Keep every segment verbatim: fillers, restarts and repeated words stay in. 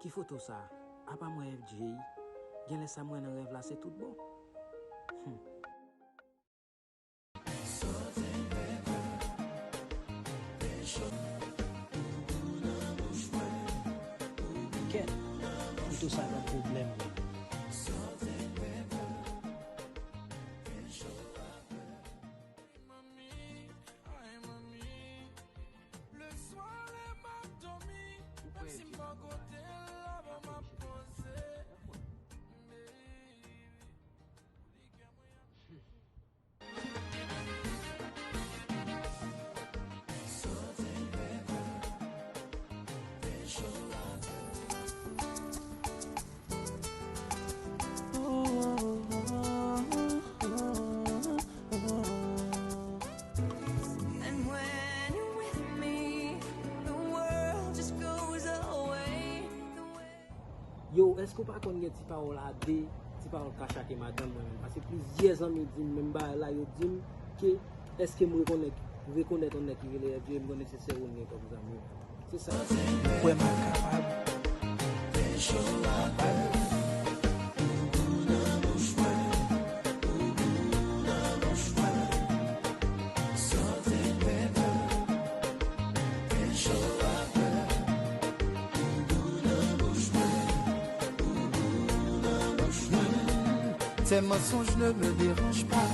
Ki foto sa? Apa m wè F J? Genlè sa m wè nan rèv la se tout bon. Hmm. Kèt, foto sa gen pwoblèm menm. And when you're with me, the world just goes away. The way Yo, èske w pa konn gen ti pawòl a de, ti pawòl ka chake madanm mwen menm? Paske plizyè zanmi di m menm bagay la, yo di m ke èske m rekonèt, rekonèt yon nèg ki rele F J, m konnen se sèl ou m gen kòm zanmi. Se sa. Ou kwè m ap kapab? Tes mensonges ne me dérangent pas.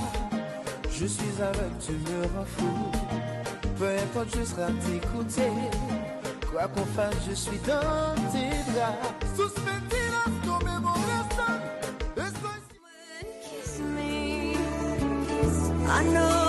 Je suis aveugle, tu me rends fou. Peu importe, je serai à tes côtés. Quoi qu'on fasse, je suis dans tes bras. Suspendí las conmemoraciones. Estoy Kiss me. I know